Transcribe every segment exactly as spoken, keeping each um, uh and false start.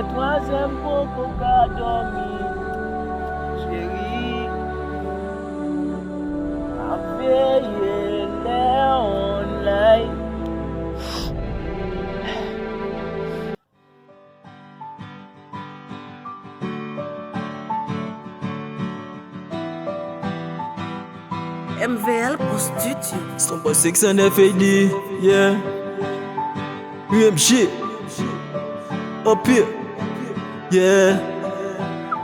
Twazyèm poko ka dòmi, cheri. M ap veye lè online. M V L Pro Studio. Son boy six hundred A D, yeah. U M G. Anpil, yeah.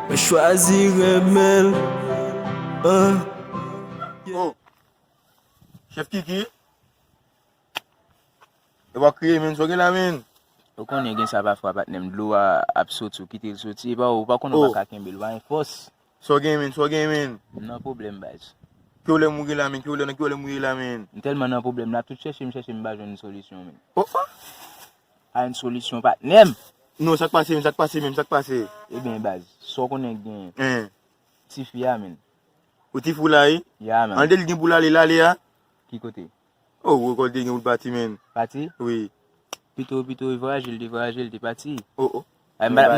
Mwen chwazi renmen l, ah. Oh. Chèf Kiki. E w ap kriye, men, sa w gen la, men? Ou konnen gen sa pafwa, patnè m, dlo a ap soti, ou kite l soti, epa ou pa konnen ou pa ka kenbe l, ou pa gen fòs. Sa w gen, men, sa w gen, men? M nan pwoblèm, baz. Ki pwoblèm ou gen la, men? Ki pwoblèm, nan ki pwoblèm ou ye la, men? M tèlman nan pwoblèm la, tout chèche m chèche, m pa jwenn solisyon, men. Oh, oh. Pa jwenn solisyon, patnè m. Non, sa k pase, men, sa k pase, men, sa k pase? Ebyen, baz, sa w konnen k genyen? Hein. Tifi a, men. Ou ti fou la, wi? Ya, man. An de l gen pou l ale, l ale a? Ki kote? Oh, ou rekòl te gen pou l pati, men. Pati? Wi. Pito, pito, li vwaje, li te vwaje, li te pati. Oh, oh. Ay, m pa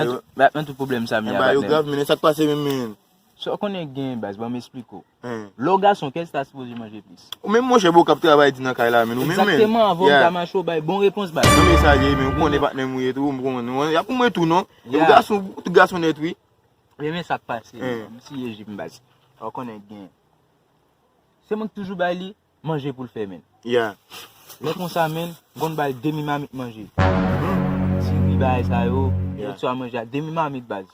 t nan tout pwoblèm sa, men. Enba yo grav, men, sa k pase menm, men? Sa w konnen gen, baz, ban m esplike w. Hein. Lè w gason, kèl sa sipoze manje plis? Ou menm, monchè, bon, k ap travay di nan kay la, men, ou menm, men. Egzakteman, avan w ta mache, w bay bon repons, baz. Non, men sa ye, men, ou konnen patnè m ou ye tou, m konnen. Y ap pou mwen tou, non? Ou gason, tout gason nèt, wi. Men, men sa k pase, m siye ji m, baz. Sa w konnen gen. Se mwen k toujou bay li manje pou l fè, men. Ya. Lè konsa, men, m konn ba l demi mamit manje. Diri, bagay sa yo, lòt swa manje a demi mamit, baz.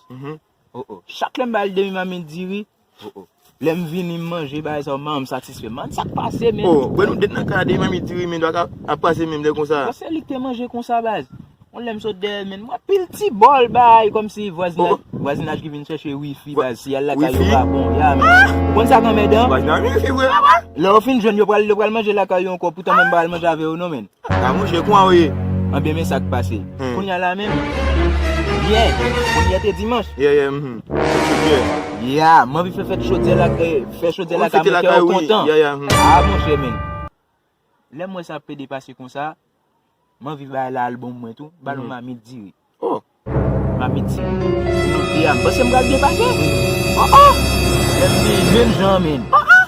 Oh, oh. Chak lè m ba l demi mamit diri, oh, oh. Lè m vini, m manje bagay sa yo, manman m satisfè. Man, sa k pase, men? Oh, bwè nou det nan kay a, demi mamit diri, men, dwa ka ap pase menm lè konsa. Bon, se li k te manje konsa, baz. Yon lè m sot dèyè l, men, m wè pil ti bòl bay, kòmsi vwazinaj, vwazinaj ki vin chèche wifi, baz, si y al lakay yo pa bon, ya, men. Ou konn sa k anmèdan? Vwazinaj wifi vre, papa. Lè yo fin jwenn, yo pral, yo pral manje lakay yo ankò, poutan mwen m pa al manje avè yo non, men. A, monchè, kouman w ye? Anben, men sa k pase. Kounye a la menm, yè, kounye a te dimanch. Yè, yè, mhm. Ya, m anvi fè fèt chodyè la, eh, fè chodyè lakay mwen, kè yo kontan. Ya, ya, mhm. A, monchè, men. Lè m wè sa ap pede pase konsa, m anvi bay la al bon mwen tou, ba l yon mamit diri. Oh. Mamit diri. Pou nou de a, m panse m pral byen pase. Oh, oh. Lè m vini, menm jan, men. Oh, oh.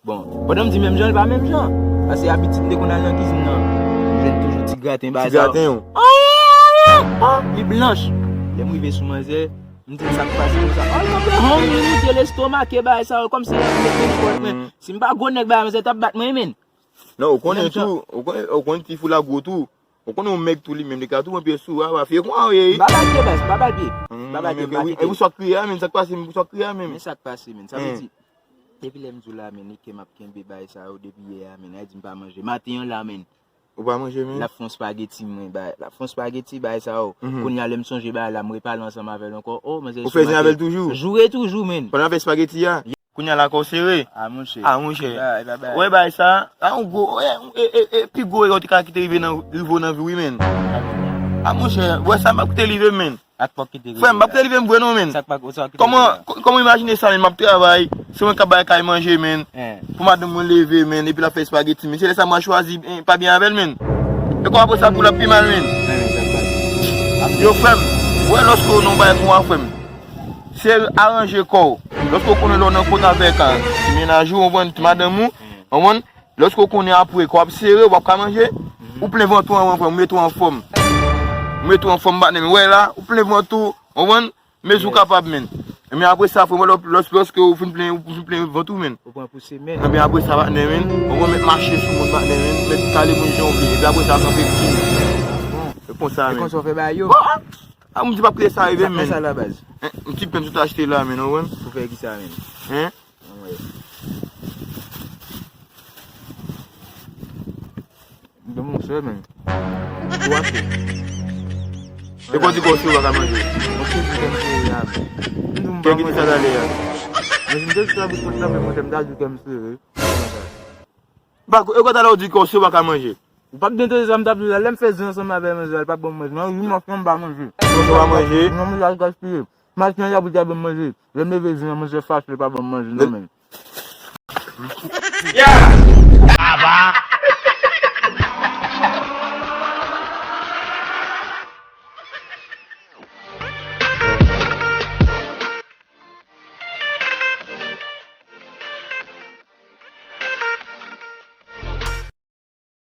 Bon, pandan m di menm jan, li pa menm jan. Paske abitid m te konn al nan kizin nan, m jwenn toujou ti graten bagay sa yo. Ti graten, wi. Oh, li blanch. Lè m rive sou manzè, m di l sa k pase konsa. Oh, l kanpe, hon, li moute, l estomake bagay sa yo, kòmsi l ap met men nan kò l, men. Si m pa gwo nèg, bagay manzè t ap bat mwen, men. Non, ou konnen tou, ou konnen, ou konnen ti fou la gwo tou. Ou konnen yon mèg tou li menm, li ka tou pran pye sou ou, a, fye kouman w ye, wi. M pa ba l pye, baz, m pa ba l pye. M pa ba l pye, m pa kite l. E pou sa w kriye a, men, sa k pase, men, pou sa w kriye a, men. Men sa k pase, men. Sa vle di, depi lè m di w la, men, e kè m ap kenbe bagay sa yo depi yè a, men. A di m pa manje. Maten an la, men. Ou pa manje, men? L ap fè yon spageti, mwen, bagay. L ap fè yon spageti, bagay sa yo. Kounye a, lè m sonje bagay la, m repale ansanm avè l ankò. Oh, manzè. Ou fè zen avè l toujou? Joure toujou, men. Pandan l ap fè spageti a? Kounye a la kò w sere. A, monchè. A, monchè. Wè bagay sa, a, yon gwo, e, e, e, e, pi gwo erè w te ka kite rive nan, rive w nan vi w, wi, men. A, monchè, wè sa m ap kite rive, men. Frè m, m ap kite rive m vre non, men. Kòman, kòman w imajine sa, men? M ap travay, se mwen k ap bay kay manje, men. Pou madanm mwen leve, men, epi l ap fè espageti, men. Se lè sa mwen chwazi, eh, pa byen avè l, men. E kòman apre sa pou l ap pi mal, men? Yo, frè m, wè lòske w nan yon bagay konsa, frè m. Se aranje kò w. Lòske w konnen lè w nan kont avèk, a, ti mennaj ou, w konprann, ti madanm ou, w konprann, lòske w konnen apre kò w ap sere, w p ap ka manje, ou plen vant ou anvan, frè m, ou mete w anfòm. Ou mete w anfòm, patnè m, wè la, ou plen vant ou, w konprann, mezi w kapab, men. Men apre sa, frè m, lò, lòs-, lòske ou fin plen, ou fin plen vant ou, men. Ou pran pou semèn. Ebyen apre sa, patnè, men, w konprann, mèt mache sou moun, patnè, men, mèt kale moun jan w vle. Epi apre sa, kanpe dim. E konsa, men. E konsa w fè bagay yo? A, m di p ap kite sa rive m, men. Sa la, baz. Hein, m ti pen sou t achte la, men, ou konprann? Pou fè ki sa, men? Hein? Anmwey. Bon, monchè, men. Ou achte. E kò di kò w sere w pa ka manje? Monchè, di kò m sere a, men. M di m pa manje. Kè ki di sa talè a? Men si m te di sa pou kont la, men monchè, m ta di kè m sere. Ba, e kò talè w di kò w sere w pa ka manje? Ou p ap tande sa m t ap di w la, lè m fè zen ansanm avè manzè a, l pa ban m manje. Mwen, wi, m ap fè m pa manje. Non, ou pa manje? Non, manje a gaspiye. Maten an, y ap di y ap ban m manje. Lè m leve zen an, manzè fache, l pa ban m manje, non, men. Ya!